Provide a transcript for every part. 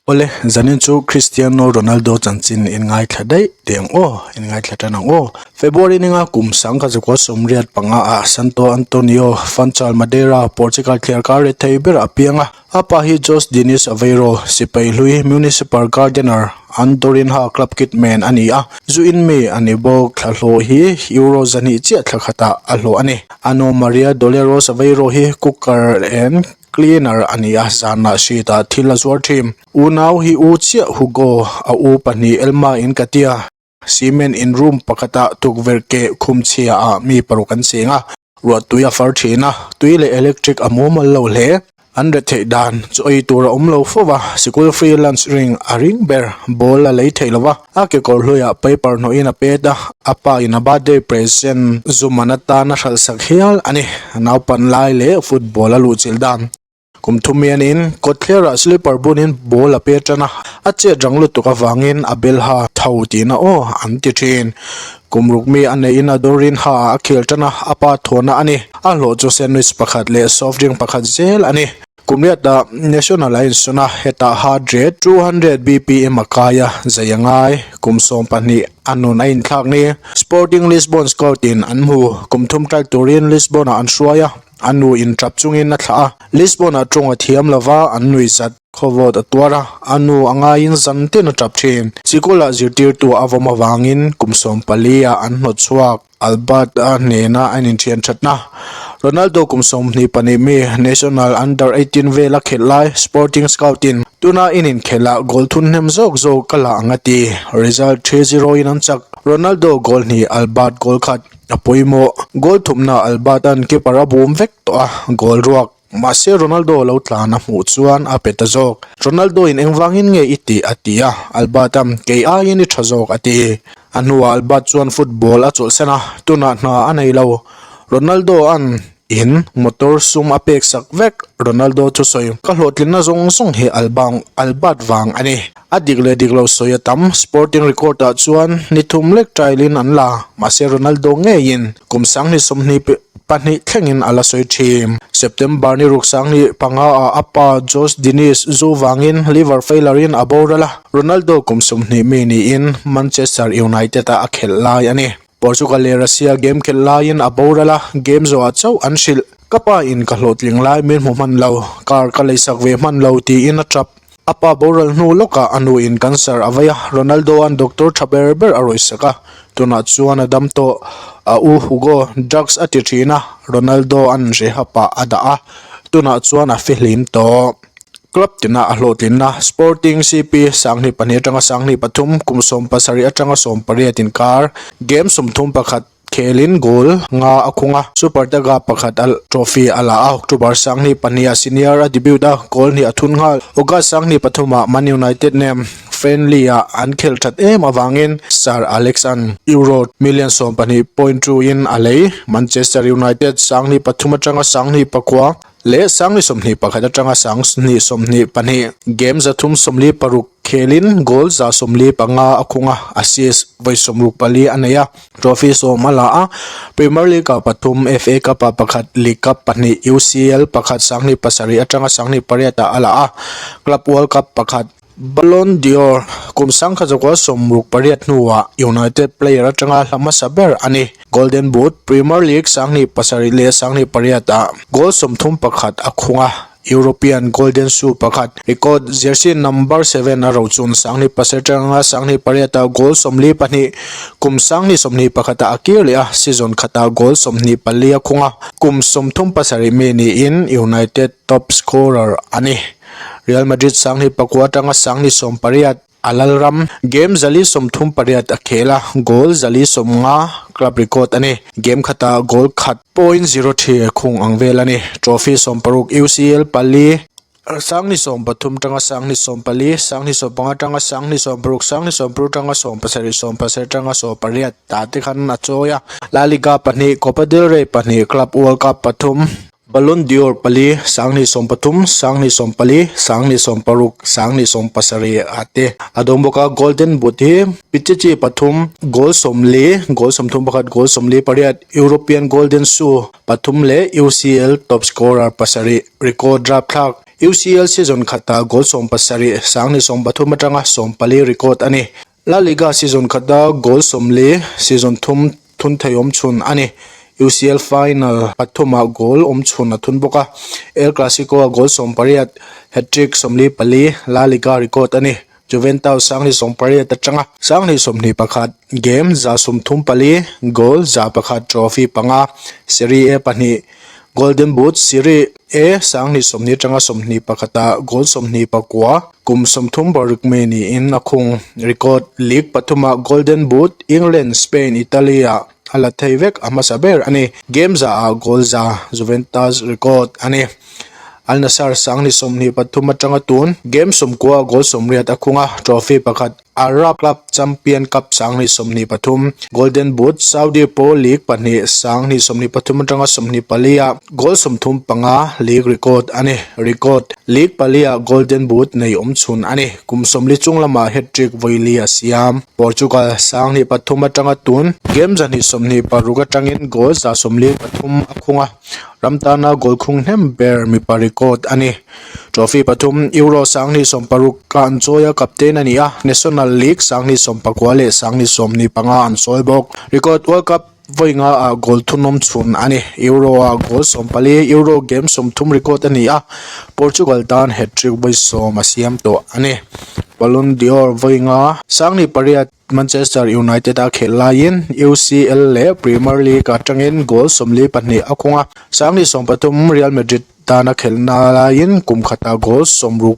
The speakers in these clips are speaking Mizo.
Awle, zanin chu Cristiano Ronaldo chanchin in ngaithla daih teh ang aw, in ngaithla tan ang aw. February ninga kum 1985 ah Santo Antonio Funchal Madeira, Portugal thliarkar ret thei ber a piang a. A pa hi Jose Dinis Aveiro, sipai hlui Municipal Gardener, Andorinha club kit man a ni a. Zu in mi a ni bawk, thla hlawh hi Euro 200 chiah thla khatah a hlawh a ni. A nu Maria Dolores Aveiro hi cooker and Cleaner a ni a, zanah sheet ah thil a zuar thin. Unau hi u chiah Hugo, a u pahnih Elma in ka tia. Cement in room pakhatah tukverh keh khum chhia ah mi paruk an cheng a, ruah tui a far thin a, tui leh electric a mumal lo hle. An ret theih dan chu ei tur a awm lo fo va, sikul free lunch ring a ring ber, ball a lei thei lo va, a kekawr hluiah paper hnawhin a pet a, a pa in a birthday present zuman atan a hralhsak hial a ni. Naupan lai leh football a luhchilh dan. Kum thum hianin kawtthlerah slipper bunin ball a pe tan a, a chet rang lutuk avangin a belha tho tihna aw an ti thin. Kum ruk mi a neihin a dawrin ha ah a khel tan a, a pa thawhna a ni. A hlawh chu sandwich pakhat leh soft drink pakhat zel a ni. Kum riatah National a insawn a, hetah heart rate 200 bpm a kai a, zai a ngai. Kum 12 a nun a inthlak ni. Sporting Lisbon scout in an hmu. Kum thum ṭal turin Lisbon ah an hruai a, a nu in ṭap chungin a thlah a. Lisbon ah ṭawng a thiam lova, an nui zat. Khawvawt a tuar a, a nu a ngaiin zan tin a ṭap ṭhin. Sikul ah zirtirtu a vawm avangin kum 14 ah an hnawt chhuak. Albert-a hnena a inthian thatna. Ronaldo kum 22 mi National Under 18 vel a khelh lai Sporting Scout-in tuna in inkhelh ah goal thun hnem zawk zawk a la ang a ti. Result 3-0 in an chak. Ronaldo goal hnih Albert goal khat a pawimawh. Goal thumna Albert-a'n keeper a bum vek tawh a, goal ruak. Mahse Ronaldo lo tlan a hmuh chuan a pe ta zawk. Ronaldo in engvangin nge i tih a ti a, Albert a kei aiin i tha zawk a ti. A hnuah Albert chuan football a chawlhsan a, tunah hna a nei lo. Ronaldo an in motor sum a pek sak vek. Ronaldo chu sawi, Ka hlawhtlinna zawng zawng hi Albert vang a ni. A dik leh dik lo sawi a tam, Sporting record ah chuan ni thum lek trial in an la, mahse Ronaldo ngeiin kum 2022 thlengin a la sawi thin. September ni ruk 15 ah a pa Jose Diniz zu vangin liver failure in a boral a, Ronaldo kum 20 mi niin Manchester United ah a khelh lai a ni. Portugal leh Russia game khelh laiin a boral a, game zawhah chauh an hrilh. Ka pa in ka hlawhtling lai min hmu hman lo, car ka leisak ve hman lo tiin a tap. A pa boral hnu lawkah a nu in cancer a vei a, Ronaldo-a'n doctor tha ber ber a rawisak a, tunah chuan a dam tawh. A u Hugo drugs a ti thin a, Ronaldo-a'n rehab-ah a dah a, tunah chuan a fihlim tawh. Club tina a hlawhtlinna Sporting CP 2002 atanga 2003 kum 17 atanga 18 inkar game 31 khelin goal nga a khung a, Super Taga pakhat a trophy a la a, October 2002 ah senior a debut a, goal hnih a thun nghal. August 2003 ah Man United nen friendly ah an khelh that em avangin Sir Alex an Euro million 12.2 in a lei. Manchester United 2003 atanga 2009 leh 2021 atanga 2022 game 346 khelin goal 145 a khung a, assist vawi 64 a nei a, trophy sawm a la a, Premier League ah pathum, FA Cup ah pakhat, League Cup pahnih, UCL pakhat 2007 atanga 2008 ah a la a, Club World Cup pakhat. Ballon d'Or kum 1968 hnuah United player atanga hla hmasa ber a ni. Golden Boot, Premier League 2007 leh 2008 ah goal 31 a khung a, European Golden Shoe pakhat, record jersey number seven a rochun 2007 atanga 2008 ah goal 42, kum 2021 ah a kir leh a, season khatah goal 24 a khung a, kum 37 mi niin United top scorer a ni. Real Madrid 2009 atanga 2018 a lal ram game 138 a khel a, goal 150 club record a ni. Game khatah goal khat .03 a khung ang vel a ni. Trophy 60 UCL pali, 2013 atanga 2014, 2015 atanga 2016, 2016 atanga 17, 17 atanga 18 tah te khan a chawi a. La Liga pahnih, Copa del Rey pahnih, Club World Cup pathum. Ballon d'Or pali, 2013, 2014, 2016, 2017 ah te a dawng bawk a. Golden Boot hi Pichichi pathum, goal 40, goal 31, goal 48, European Golden Shoe pathum leh UCL top scorer pasarih record rapthlak. UCL season khatah goal 17, 2013 atanga 14 record a ni. La Liga season khata goal 40, season thum thun thei awm chhun a ni. UCL final pathumah goal awm chhun a thun bawk a. El Clasico-a goal 18, hat-trick 44, La Liga record a ni. Juventus 2018 atanga 2021 game 34, goal 101, trophy panga, Serie A pahnih, Golden Boot, Serie A 2020 atanga 21 ah goal 29, Kum 36 mai niin a khung. Record league pathumah Golden Boot, England, Spain, Italy ah a la thei vek a hmasa ber a ni. Game za ah goal za Juventus record a ni. Al Nassr 23 atanga tun game 90 goal 80 a khung a, trophy pakhat Arab Club Champion Cup 2023, Golden Boot, Saudi Pro League pahnih 2023 atanga 24 ah goal 35 league record a ni. Record League pali ah Golden Boot nei awm chhun a ni. Kum 40 chung lamah hat-trick vawi li a siam. Portugal 23 atanga tun game 126 atangin goal 143 a khung a, ram tana goal khung hnem ber mipa record a ni. Trophy pathum, Euro 2016 a an chawi a, captain a ni a, National League 2019 leh 2025 an chawi bawk. Record World Cup vawi nga ah goal thunawm chhun a ni. Euro ah goal 14, Euro game 30 record a ni a, Portugal tan hat-trick vawi sawm a siam tawh a ni. Ballon d'Or vawi nga, 2008 Manchester United a khelh laiin UCL leh Premier League atangin goal 42 a khung a, 2013 Real Madrid Tana khelhna laiin kum khatah goal 69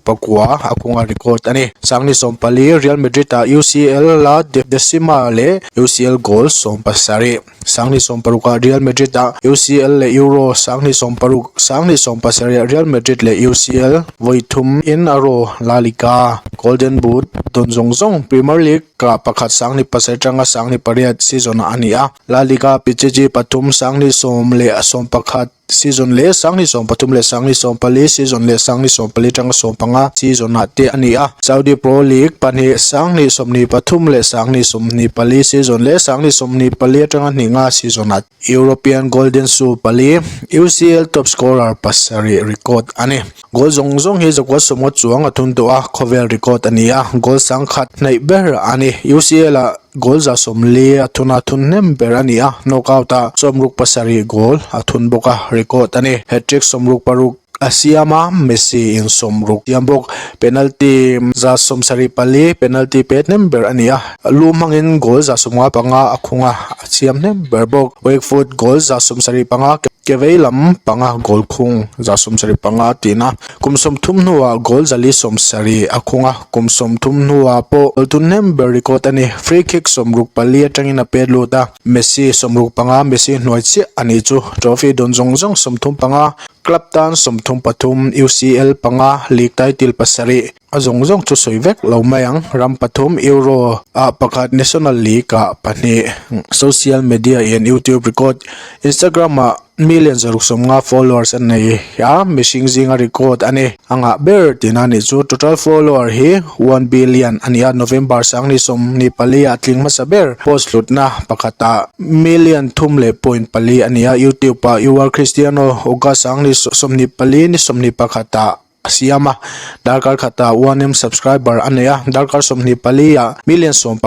a khung a record a ni. 2014 Real Madrid ah UCL la Decima leh UCL goal 17. 2016 ah Real Madrid ah UCL leh Euro 2016, 2017 ah Real Madrid leh UCL vawi thum in a raw La Liga Golden Boot dawn zawng zawng Premier League ah pakhat 2007 atanga 2008 season ah a ni a. La Liga Pichichi pathum 2011 Season leh 2013 leh 2014 season leh 2014 atanga 15 season ah te a ni a. Saudi Pro League pahnih 2023 leh 2024 season leh 2024 atanga hnih nga season ah European Golden Shoe pali, UCL top scorer pasarih record a ni. Goal zawng zawng hi zakua sawmngaw chuang a thun tawh a, khawvel record a ni a, goal sangkhat hnaih ber a ni. UCL ah Goal 40 a thun a, thun hnem ber a ni a, knockout ah 67 goal a thun bawk a, record a ni. Hat-trick 66 a siam a, Messi in 60 siam bawk. Penalty 74 penalty pet hnem ber a ni a, lu hmangin goal 55 a khung a, a siam hnem ber bawk. Weak foot goal 75 ke vei lam panga goal khung 75 tihna. Kum 30 hnuah goal 470 a khung a, kum 30 hnuah pawh goal thun hnem ber record a ni. Free kick 64 atangin a pet lut a, Messi 65, Messi hnuai chiah a nih chu. Trophy dawn zawng zawng 35, club tan 33, UCL panga, league title pasarih. A zawng zawng chu sawi vek lo mai ang. Ram pathum, Euro ah pakhat, National League ah pahnih. Social media in YouTube record, Instagram ah Million 150 followers a nei a, mihring zinga record a ni. A ngah ber tihna anih chu total follower hi one billion a ni a, November 24 ah tling hmasa ber post hlutna pakhatah million thum leh point pali a ni a, YouTube ah You Are Cristiano August 24 ni 21 ah a siam a, darkar khatah one M subscriber a nei a, darkar 24 ah million 15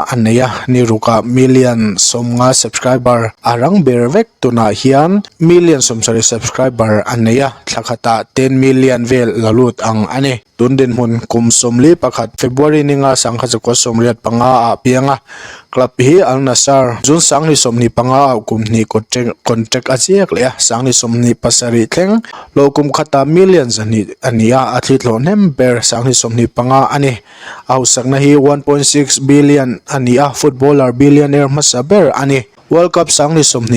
a nei a, ni rukah million 50 subscriber a rang ber vek tunah hian million 70 subscriber a nei a, thla khatah ten million vel la lut ang a ni. Tun dinhmun kum 41 February ninga 1985 ah piang a, club hi Al Nassr June 25 ah kum hnih contract a ziak leh a, 27 thleng Hlawh kum khatah million 200 a ni a, a thli thlawh hnem ber 25 a ni. A hausakna hi 1.6 billion a ni a, footballer billionaire hmasa ber a ni. World Cup 26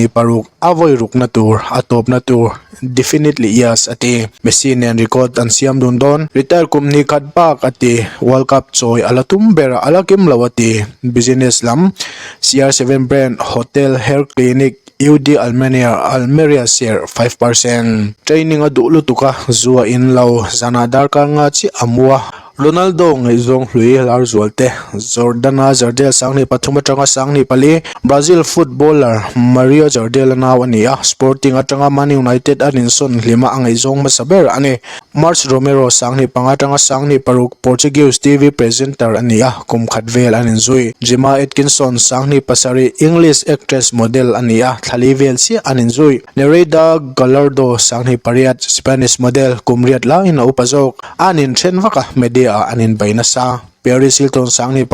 a vawi rukna tur, a tawpna tur, definitely yes a ti. Messi nen record an siam dun dawn, retire kum hnih khat bak a ti. World Cup chawi a la tum ber a, a la kim lo a ti. Business lam, CR7 brand, hotel, hair clinic. UD Almenia, Almeria share 5%. Training a duh lutuk a, zu a in lo, zanah darkar nga chiah a mu a. Ronaldo ngaihzawng hlui lar zual te, Jordana Jardel 2003 atanga 2004, Brazil footballer Mario Jardel a nau a ni a, Sporting atanga Man United an insawn hlima a ngaihzawng hmasa ber a ni. March Romero 2005 atanga 2006, Portuguese TV presenter a ni a, kum khat vel an inzui. Gemma Atkinson 2007, English actress model a ni a, thla li vel chiah an inzui. Nereida Gallardo 2008, Spanish model, kum riat laiin a upa zawk. An inthen vak a, media ah an inbei nasa. Paris Hilton 2009,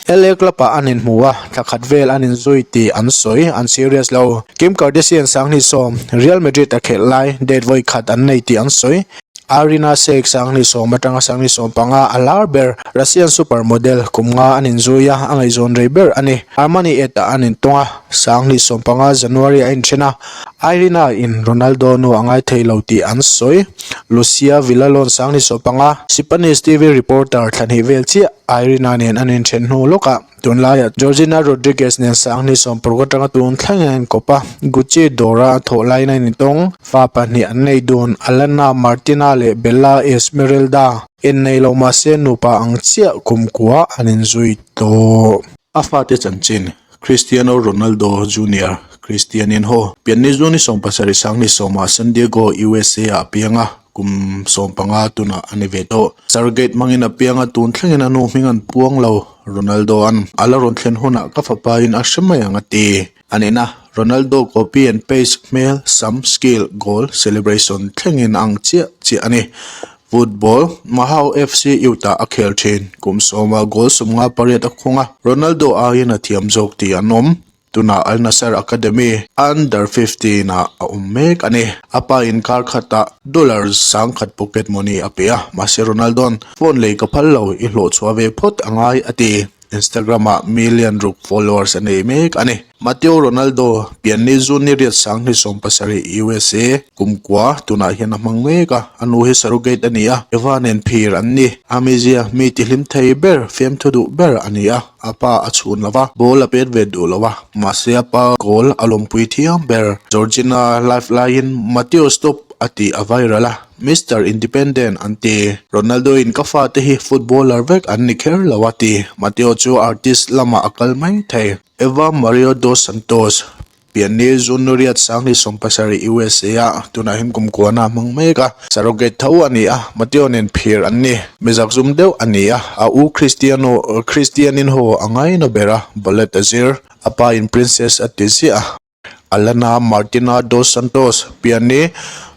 LA Club ah an inhmu a, thla khat vel an inzui tih an sawi, an serious lo. Kim Kardashian 2010, Real Madrid a khelh lai, date vawi khat an nei tih an sawi. Irina Shayk 2010 atanga 2015 a lar ber, Russian super model, kum nga an inzui a, a ngaihzawn rei ber a ni. Armani Ad ah an intawng a, 2015 January a inthen a, Irina in Ronaldo nu a ngai thei lo tih an sawi. Lucia Villalon 2015, Spanish TV reporter thla hnih vel chiah Irina nen an inthen hnu lawkah tunlaiah Georgina Rodriguez nen 2016 atanga tun thlengin an inkawp a, Gucci dawra a thawh laiin an intawng. Fa pahnih an nei dun, Alana Martina leh Bella Esmeralda. Innei lo mahse nupa ang chiah kumkua an inzui tawh. A fate chanchin, Cristiano Ronaldo Junior, Cristianinho, pianni June 17 2010 ah San Diego, USA ah a piang a, kum 15 tunah a ni ve tawh. Surrogate hmangin a piang a, tun thlengin a nu hming an puang lo. Ronaldo-a'n a la rawn thlen hunah ka fapain a hre mai ang a ti. A nihna, Ronaldo copy and paste hmel, sam, skill, goal, celebration thlengin a ang chiah chiah a ni. Football, Mahao FC Youth-ah a khel thin. Kum sawma goal 58 a khung a, Ronaldo aiin a thiam zawk tih an awm. Tunah Al Nassr Academy Under 15 ah a awm mek a ni. A pa in kar khatah dollar 10,000 pocket money a pe a, mahse Ronaldo-a'n phone lei ka phal lo, i hlawh chhuah ve phawt a ngai a ti. Instagram ah million ruk followers a nei mek a ni. Mateo Ronaldo, pianni June ni riat 2017 USA, kumkua tunah hian a hmang mek a, a nu hi surrogate a ni a, Eva nen phir an ni. A mizia mi tihlim thei ber, fiamthu duh ber a ni a, a pa a chhun lo va, ball a pet ve duh lo a, mahse a pa goal a lawmpui thiam ber. Georgina live laiin Mateo stop a tih a viral a, Mister Independent an ti. Ronaldo in ka fate hi footballer vek an ni kher lo a ti. Mateo chu artist lamah a kal mai thei. Eva Mario dos Santos, pianni June 27 USA ah tunah hian kum kuana a hmang mek a. Surrogate tho a ni a, Mateo nen phir an ni. Mizak zum deuh a ni a, a u Cristiano Cristianinho a ngaina ber a, ballet a zir. A pa in princess a ti ziah a. Alana Martina dos Santos, pianni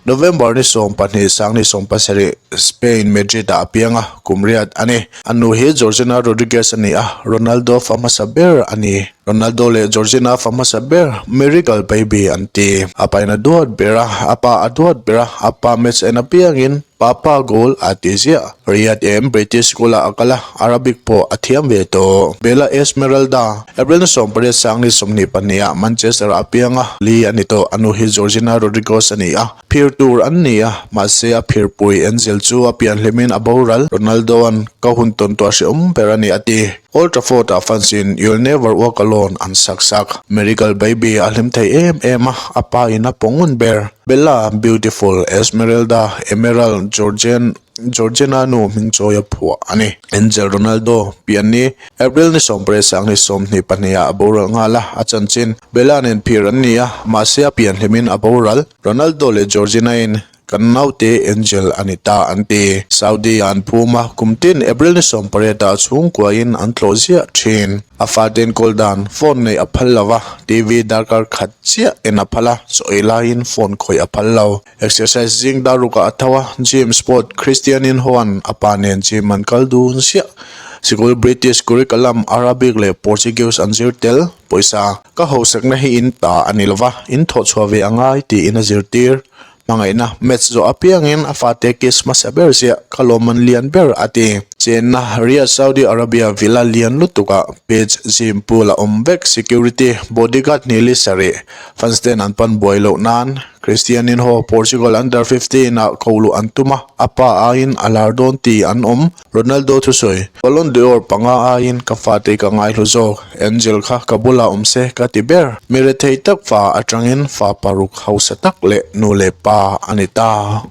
November ni 12 2017, Spain, Madrid-ah a piang a, kum riat a ni. A nu hi Georgina Rodriguez a ni a, Ronaldo fa hmasa ber a ni. Ronaldo leh Georgina fa hmasa ber, Miracle Baby an ti. A pain a duat ber a, a pa a duat ber a, a pa match en apiangin Papa goal a ti ziah. Riyadh em British School-ah a kal a, Arabic pawh a thiam ve tawh. Bella Esmeralda, April ni 18 2022 ah Manchester ah a piang a, li a ni tawh. A nu hi Georgina Rodriguez a ni a, phir tur an ni a, mahse a phirpui Angel chu a pian hlimin a boral. Ronaldo-a'n ka hun tawn tuah hrehawm ber a ni a ti. Old Trafford ah fans in You'll never walk alone an sak sak. Miracle Baby a hlim thei em em a, a pa in a pawngun ber. Bella, Beautiful, Esmeralda, Emerald, Georgian, Georgiana nu hming chawi a phuah a ni. Angel Ronaldo, pianni, April ni 18 22 ah a boral nghal a, a chanchin Bella nen phir an ni a, mahse a pian hlimin a boral. Ronaldo leh Georgina in Kan naute Angel a ni ta an ti. Saudi ah an phum a, kum tin April ni 18 ah chhungkuain an tlawh ziah thin. A fate enkawl dan phone neih a phal lo va, TV darkar khat chiah en a phal a, chaw ei laiin phone khawih a phal lo. Exercise zing dar rukah a tho a, gym sport Christianin hoan a pa nen gym an kal dun ziah. Sikul British curriculum Arabic leh Portuguese an zir tel. Pawisa ka hausakna hi in ta a ni lo va, in thawhchhuah ve a ngai tiin a zirtir. Hmangaihna, Maths zawh apiangin a fate kiss hmasa ber ziah ka lawmman lian ber a ti. Chenna, Riyadh Saudi Arabia villa lian lutukah pitch, gym, pool a awm vek, security, bodyguard hnih sarih, fans ten an pan buai loh nan, Cristianinho Portugal under 15 ah ko luh an tum a, a pa aiin a lar dawn tih an awm, Ronaldo thusawi, Ballon d'Or panga aiin ka fate ka ngaihlu zawk, Angel kha ka bulah awm se ka ti ber, mi rethei tak fa atangin fa paruk hausa tak leh nu leh pa a ni ta.